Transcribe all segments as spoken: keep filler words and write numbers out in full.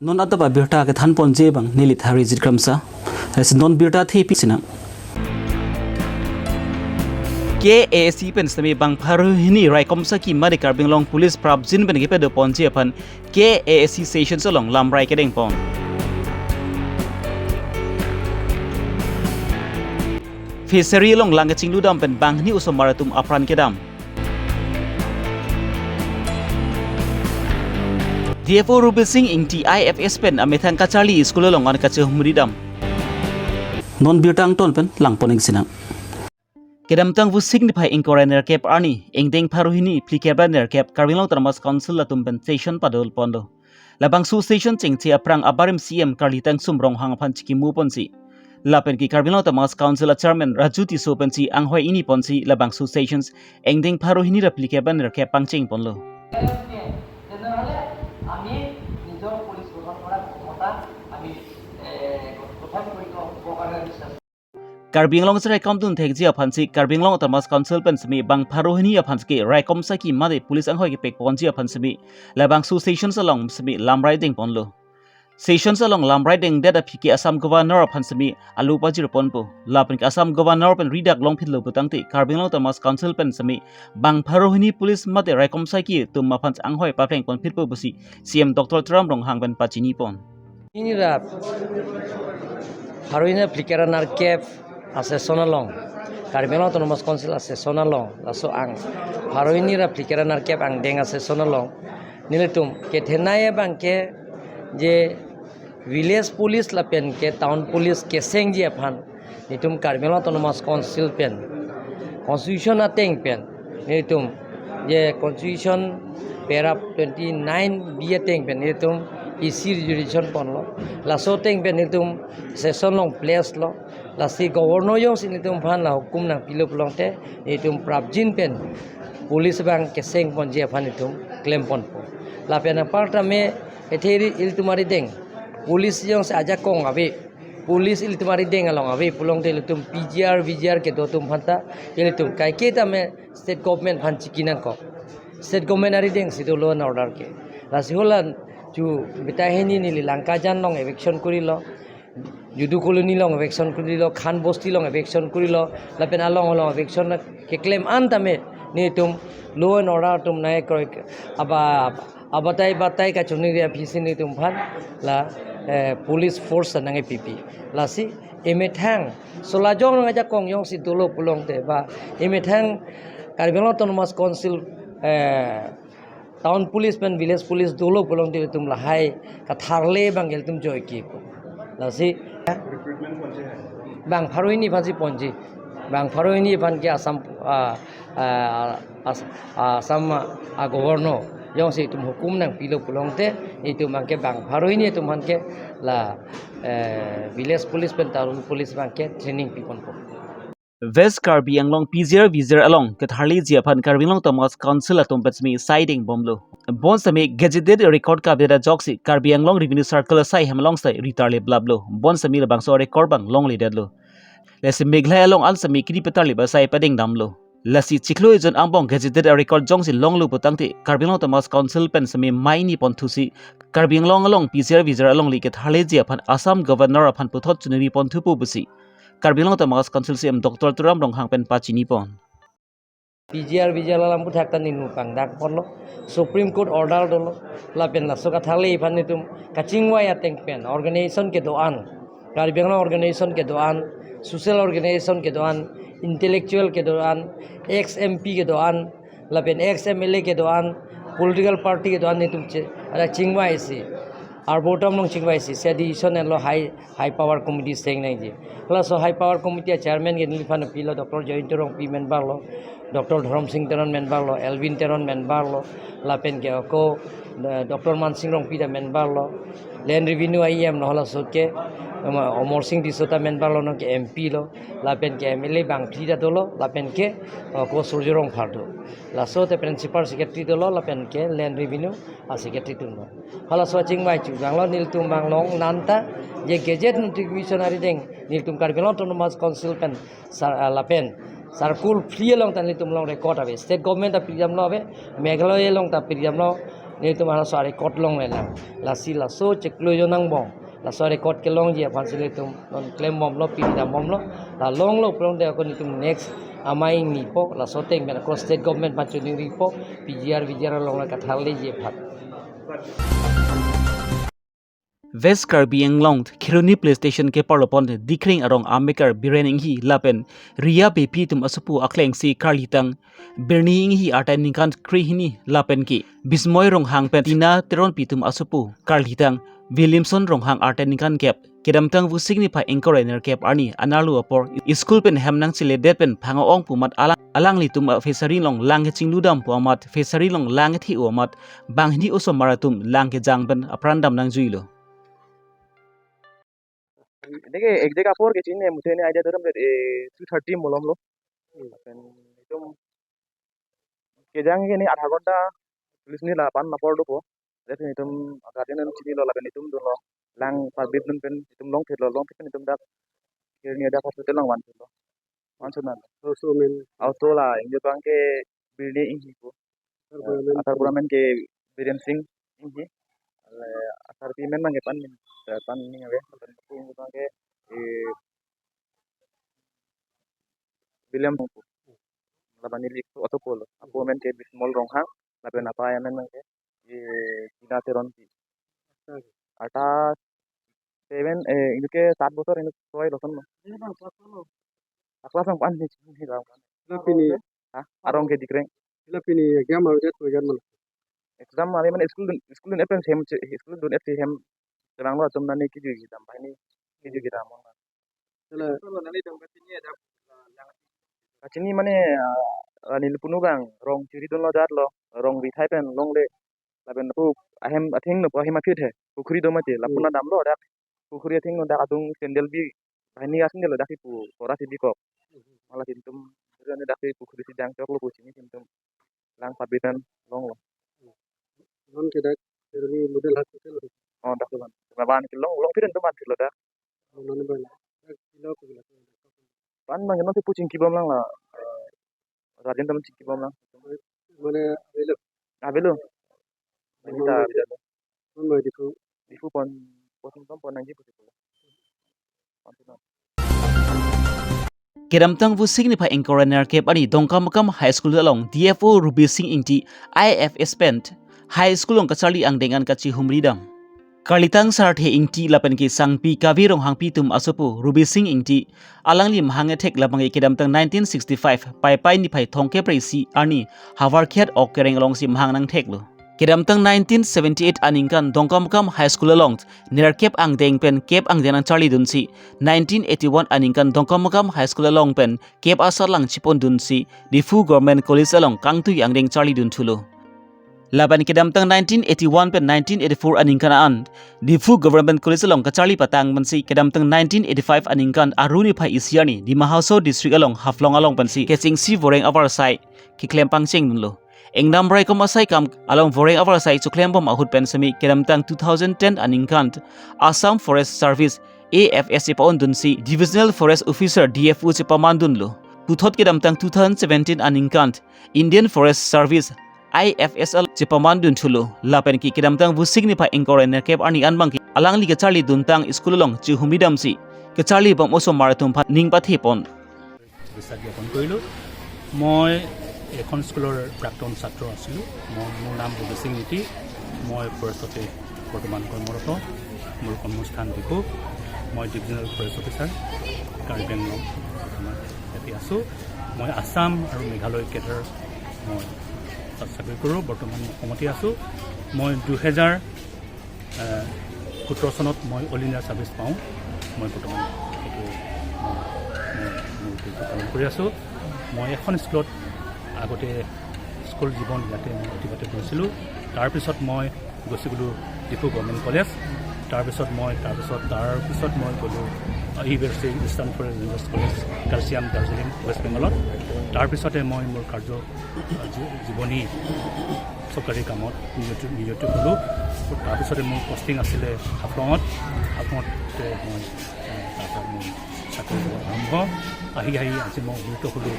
Non adap abirta kethan ponji abang neli Tharijit Kramsa. Lasi non birta thepi sinang. K A A C pen sitame bang pharo hini raikom saki mate Karbi Anglong Police prapjin pen kepadun ponji aphan K A A C sessions along lamrai kedeng pon. Fishery along lang kachinglu dam pen banghini osomar atum apran kedam. D F O Rubil Singh Ingti I F S pen amethang kacharli school along an kachehumri dam. Non birta angton pen lang pon ing sinang. Kedamtang Vosik niphai ingkoi ra nerkep arni, ingdeng pharo hini phlikep ra nerkep Karbi Anglong Autonomous Council atum pen session padun ponlo. Labangso session chengche aphrang abarim C M Karli Tangsum Ronghang aphan chikimu ponsi, lapen ke Karbi Anglong Autonomous Council a Chairman Raju Tisso pensi anghoi ingni ponsi labangso sessions ingdeng pharo hini ra phlikep ra nerkep pangcheng ponlo. তেনেহ'লে আমি নিজৰ পুলিচ গঠন কৰাৰ ক্ষমতা আমি, এ, গঠন কৰিব কাৰণে আমি চেষ্টা Karbi Anglong si raikom dun thekji aphansi Karbi Anglong Autonomous Council pen sitame bang pharo hini aphan sitame raikom saki mate police anghoi kepek ponji aphan sitame labangso sessions along sitame lamrai deng ponlo. Sessions along lamrai dengdet aphi ke Assam Governor aphan sitame alo pajir ponpo. Lapen ke Assam Governor pen ridak longphitlo putangte Karbi Anglong Autonomous Council pen sitame bang pharo hini police mate raikom saki atum aphan anghoi papleng ponphitpo pusi C M Doctor Tuliram Ronghang pen pachini pon. Hini ra pharo hini ra phlikep ra nerkep a session along, Karbi Anglong Autonomous Council a session along, laso ang pharo hini ra phlikep ra nerkep angdeng a session along, nelitum kethenei abang ke je village police lapen ke town police kesengji aphan nelitum Karbi Anglong Autonomous Council pen, Constitution ateng pen, nelitum je Constitution para twenty nine B ateng pen nelitum E C resolution ponlo. Laso ateng pen nelitum session along place lo. Lasi Governor jongsi nelitum aphan la hukum nangpilo pulote nelitum prapjin pen police abang keseng ponji aphan nelitum klem ponpo. Lapen apar tame etheri ilitum arideng police jongsi ajakong ave, police ilitum arideng along ave pulote ilitum P G R, V G R kedo atum aphanta ilitum kaike tame state government aphan chiki nangkok. State government arideng si do law and order ke. Lasi hala chu beta hini neli Lankajan along eviction korilo, Judu Colony along eviction korilo, Khan Bosti along eviction korilo, lapen along along eviction keklem an tame nelitum law and order atum nangkekroi aba abatai batai kachoningri aphi si nelitum aphan la, eh, police force nangkepipi. Lasi emethang solajong ajakong jongsi dolo pulote ba emethang Karbi Anglong Autonomous Council, eh, town police pen village police dolo pulote ilitum lahai katharle abang ilitum joike. Lasi recruitment ponji hai. Bang pharo hini aphansi ponji. Bang pharo hini aphan ke Assam, ah, ah, As-, Assam a Governor jongsi itum hukum nangpilo pulote itum abang ke bang pharo hini atum aphan ke la, eh, village police pen town police abang ke training pi ponpo. West Karbi Anglong P G R V G R along ketharleji aphan Karbi Anglong Autonomous Council atum pen sitame sai deng bomlo. Bon sitame gazetted record kaveda ajoksi Karbi Anglong Revenue Circle asai hem along sai ritarle blaplo. Bon sitame labangso record abang longledetlo. Lasi Meghalaya along an sitame kiri petarle ba sai padeng damlo. Lasi chiklo ejon angbong gazetted record jongsi longlo putangte Karbi Anglong Autonomous Council pen sitame mai ni ponthusi Karbi Anglong along P G R V G R alongle ketharleji aphan Assam Governor aphan puthot choningri ponthupo pusi Karbi Anglong Autonomous Council C M Doctor Tuliram Ronghang pen pachini pon. P G R V G R alam puthak ta nelitum pangdak ponlo, Supreme Court order dolo, lapen laso katharle aphan nelitum kachingvai ateng pen organization kedo-an, Karbi Anglong organization kedo-an, social organization kedo-an, intellectual kedo-an, ex M P kedo-an, lapen ex M L A kedo-an, political party kedo-an nelitum che, ada chingvaisi, arboretum along chingvaisi, sedi ison lo high, high power committee seng nangji. Laso high power committee a chairman ke neliphan pilo, Doctor Jayanta Rongpi member lo, Doctor Dharam Singh Teron member lo, Elwin Teron member lo, lapen ke ako, eh, Doctor Mansing Rongpi ta member lo, Land Revenue I M lo, laso ke, em, Amar Singh Tisso ta member lo, nonke M P lo, lapen ke M L A bangphli ta dolo, lapen ke, eh, ako Surjya Rongphar do. Laso te principal secretary dolo, lapen ke Land Revenue a secretary atum lo. Halaso achingvai chujanglo nelitum abang long nanta, je gazette notification arideng nelitum Karbi Anglong Autonomous Council pen sar-, ah, lapen circle phli along ta nelitum along record ave. State government ta pidamlo ave, Meghalaya along ta pidamlo, Netum halaso a-record longlelang. Lasi laso chiklo jo nangbong. Laso a-record kelongji aphansi netum non klembomlo, pini dambomlo. La longlo pulote ako netum next amei ingnipo. Laso ateng pen ako state government aphan choningripo. P G R, V G R along la katharleji aphan. West Karbi Anglong, Kheroni Police Station keparlopon Dikreng arong amekar Biren Inghi lapen Ria Beypi atum asopo aklengsi karlitang Birni Inghi arta ningkan krehini lapen ke Bismoi Ronghang pen Tina Teronpi atum asopo karlitang Williamson Ronghang arta ningkan kep, kedamtang Vosik niphai ingkoi ra nerkep arni anerlo apor school pen hem nangcheledet pen phang-ong pu amat alang, alanglitum a-fishery along lang kechingludam pu amat fishery along lang kethe-o amat banghini osomar atum lang kejang pen apran dam nangjuilo. Deke exact apor ke chinine, muthe ne idea turam det, eh, two thirty malomlo. Lapen itum kejang ke ne adha ghonta police ne lapen apor dopo. Lapen itum guardian an chinilo lapen itum dunlo. Lang parbip dun pen itum longphitlo, longphit pen itum dak Kheroni dak hospital along vanphitlo. Vanso na. Auto men. Auto la ingjir abang ke Birni Inghi pu. Asar pura men. Eh, asar pura men ke Biren Singh Inghi. Le asarpi men abang ke pan min, eh, pan ning ave. Lapen pu ingjir abang ke, eh, William pu. Lapen neli asopo lo. Apo men ke Bismoi Ronghang. Lapen apa amen abang ke, eh, Tina Teronpi. Arta seven, eh, inut ke sat bosor, inut soi lo ason lo. Ini bang, kelas berapa? A-class abang pan ne, ne bang pan. Lapen pini. Ha? Arong ke Dikreng. Lapen pini exam avedet, avedet mana? Exam ave mane school dun, school dun-et pen hem che, school dun-et si hem chevanglo atum nani kejui kedam, banghini kejui kedam. Chela. Kachini mane, ah, neli punu abang rong chiri dunlo jatlo, rong rithai pen longle. Lapen pu ahem athengno pu ahem aphi the. Pukhuri do mati. Lapu Hmm. na damlo dak. Pukhuri athengno dak adung sandal bi. Banghini a-sandal dak ipu kora si bikok. Hmm. Mala itum dak si pukhuri si dang choklo pu chini itum. Lang parbip an longlo. Non ke dak Kheroni Model Hospital. Oh, dak lo. Laban ke long, longphit an do mati lo dak. Oh, non ba. Dak kilo ke kilo. Pan abang non si pu chingkibom lang la. Eh, guardian atum chingkibom lang. Mane avelo. Avelo. Mane Kita avelo. Non ba Diphu. Diphu pon, pon pon pon nangji pu. Kedamtang Vosik niphai ingkoi ra nerkep arni Dongkamukam High School along D F O Rubi Singh Ingti I F S pen High School along kacharli angdeng an kachihumridam. Karlitang Sarthe Ingti lapen ke Sangpi Kavi Ronghangpi atum asopo Rubi Singh Ingti alangli mahang kethek labang ke kedamtang nineteen sixty-five Paipai niphai thomkep ra isi arni Howraghat ok kereng alongsi mahang nangtheklo. Kedamtang nineteen seventy-eight aningkan Dongkamukam High School along nerkep angdeng pen kep angdeng nangcharlidunsi nineteen eighty-one aningkan Dongkamukam High School along pen kep asatlang chepondunsi Diphu Government College along kangtui angdeng charlidun thulo. Lapen kedamtang nineteen eighty-one pen nineteen eighty-four aningkan an Diphu Government College along kacharli patang pensi kedamtang nineteen eighty-five aningkan Aru niphai isi arni Dima Hasao District along Haflong along pensi kechengsi voreng avarsai keklem pangchengdunlo. Ingnam raikom asai kam along voreng avarsai choklembom ahut pen semi kedamtang two thousand ten aningkan Assam Forest Service, A F S chepa-ondunsi Divisional Forest Officer, D F O chepamandunlo. Puthot kedamtang two thousand seventeen aningkan Indian Forest Service, I F S along chepamandun thulo. Lapen ke kedamtang Vosik niphai ingkoi ra nerkep arni an abang ke alangli kacharliduntang school along chihumridamsi kacharlibom osomar atum aphan ning pathepon. শুভেচ্ছা জ্ঞাপন কৰিলোঁ। মই এইখন স্কুলৰ প্ৰাক্তন ছাত্ৰ আছিলোঁ। মই, মোৰ নাম ভৱেশ সিং ইংতি। মই ফৰেষ্টতে বৰ্তমান কৰ্মৰত। মোৰ কৰ্মস্থান ডিফু। মই ডিভিজনেল ফৰেষ্ট অফিচাৰ, কাৰ্বি আংলং। বৰ্তমান ইয়াতে আছোঁ। মই আছাম আৰু মেঘালয় কেডাৰ মই তাত চাকৰি কৰোঁ। বৰ্তমান অসমতে আছোঁ। মই দুহেজাৰ এ, সোতৰ চনত মই অল ইণ্ডিয়া ছাৰ্ভিচ পাওঁ। মই বৰ্তমান এইটো, মই, মই মোৰ ডিউটি পালন কৰি আছোঁ। মই এখন স্কুলত আগতে স্কুল জীৱন ইয়াতে মই অতিবাহিত কৰিছিলোঁ। তাৰপিছত মই গুচি গ'লোঁ ডিফু গভৰ্ণমেণ্ট কলেজ। তাৰপিছত মই, তাৰপিছত, তাৰপিছত মই গ'লোঁ U S A, eastern forest rangers college, Kurseong, Darjeeling, west বেংগলত। তাৰপিছতে মই মোৰ কাৰ্য, আ, জী-, জীৱনী চৰকাৰী কামত নিয়োজিত, নিয়োজিত হ'লোঁ। তাৰপিছতে মোৰ পষ্টিং আছিলে হাফলঙত। হাফলঙতে মই, আ, তাৰপৰা মোৰ চাকৰি জীৱন আৰম্ভ। আহি আহি আজি মই নিয়োজিত হ'লোঁ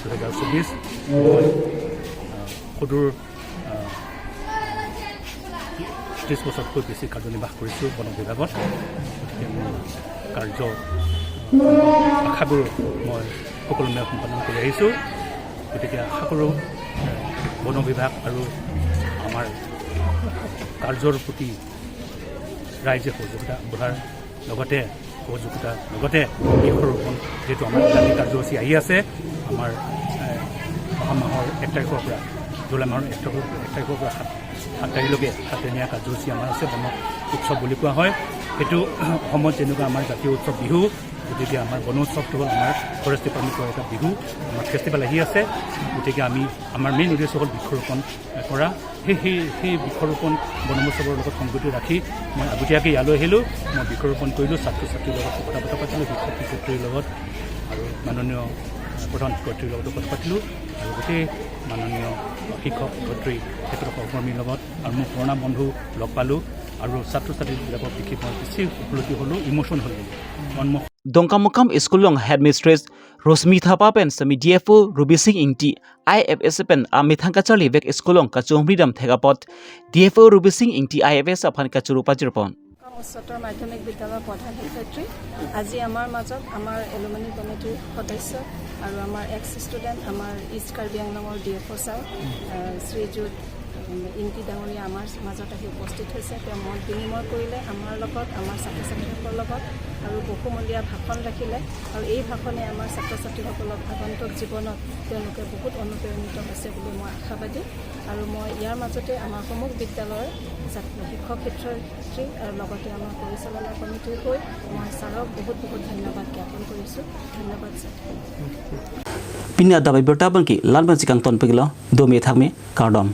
দুহেজাৰ চৌবিছ। মই, আ, সদূৰ, আ, ত্ৰিছ বছৰতকৈ বেছি কাৰ্যনিৰ্বাহ কৰিছোঁ বন বিভাগত। গতিকে মোৰ কাৰ্য আশা কৰোঁ মই সুকলমে সম্পাদন কৰি আহিছোঁ। গতিকে আশা কৰোঁ, এ, বন বিভাগ আৰু আমাৰ কাৰ্যৰ প্ৰতি ৰাইজে সহযোগিতা আগবঢ়াৰ লগতে সহযোগিতাৰ লগতে বৃক্ষৰোপণ, যিহেতু আমাৰ জাতি কাৰ্যসূচী আহি আছে, আমাৰ, এ, অহা মাহৰ এক তাৰিখৰ পৰা, জুলাই মাহৰ এক তাৰিখৰ, এক তাৰিখৰ পৰা সাত, সাত তাৰিখলৈকে সাতদিনীয়া কাৰ্যসূচী আমাৰ আছে, বন উৎসৱ বুলি কোৱা হয়। সেইটো অসমত যেনেকুৱা আমাৰ জাতীয় উৎসৱ বিহু, গতিকে আমাৰ বন উৎসৱটো হ'ল আমাৰ ফৰেষ্ট ডিপাৰ্টমেণ্টৰ এটা বিহু, আমাৰ ফেষ্টিভেল আহি আছে। গতিকে আমি, আমাৰ মেইন উদ্দেশ্য হ'ল বৃক্ষৰোপণ কৰা। সেই, সেই, সেই বৃক্ষৰোপণ বন মহোৎসৱৰ লগত সংগতি ৰাখি মই আগতীয়াকৈ ইয়ালৈ আহিলোঁ। মই বৃক্ষৰোপণ কৰিলোঁ, ছাত্ৰ ছাত্ৰীৰ লগত কথা বতৰা পাতিলোঁ, শিক্ষক শিক্ষয়িত্ৰীৰ লগত আৰু মাননীয় প্ৰধান শিক্ষয়িত্ৰীৰ লগতো কথা পাতিলোঁ আৰু গোটেই মাননীয় শিক্ষক শিক্ষয়িত্ৰী, তেখেতৰ সহকৰ্মীৰ লগত আৰু মোৰ পুৰণা বন্ধু লগ পালোঁ আৰু ছাত্ৰ ছাত্ৰীবিলাকক দেখি মই বেছি উপলব্ধি হ'লোঁ, ইম'চন হ'লোঁ। মন Dongkamukam School along Headmistress Rosmi Thapa pen semi D F O Rubi Singh Ingti I F S pen amethang kacharli vek school along kachomri dam thek apot D F O Rubi Singh Ingti I F S aphan kachoro pajirpon. উচ্চতৰ মাধ্যমিক বিদ্যালয়ৰ প্ৰধান শিক্ষয়িত্ৰী। আজি আমাৰ মাজত আমাৰ এলুমিনি কমিটিৰ সদস্য আৰু আমাৰ এক্স ষ্টুডেণ্ট, আমাৰ ইষ্ট কাৰ্বি আংলঙৰ ডি এফ অ' ছাৰ, আহ, শ্ৰীযুত, উম, ইংতি ডাঙৰীয়া আমাৰ মাজত আহি উপস্থিত হৈছে। তেওঁ মত বিনিময় কৰিলে আমাৰ লগত, আমাৰ ছাত্ৰ ছাত্ৰীসকলৰ লগত আৰু বহুমূলীয়া ভাষণ ৰাখিলে। আৰু এই ভাষণে আমাৰ ছাত্ৰ ছাত্ৰীসকলক আগন্তুক জীৱনত তেওঁলোকে বহুত অনুপ্ৰাণিত হৈছে বুলি মই আশাবাদী। আৰু মই ইয়াৰ মাজতে আমাৰ সমূহ বিদ্যালয়ৰ ছাত্ৰ, শিক্ষক শিক্ষয়িত্ৰী আৰু লগতে আমাৰ পৰিচালনা কমিটিৰ হৈ মই ছাৰক বহুত বহুত ধন্যবাদ জ্ঞাপন কৰিছোঁ। ধন্যবাদ sir. Pini adap abirta abangke la-an pen si kangton peglo, dome thakme, kardom.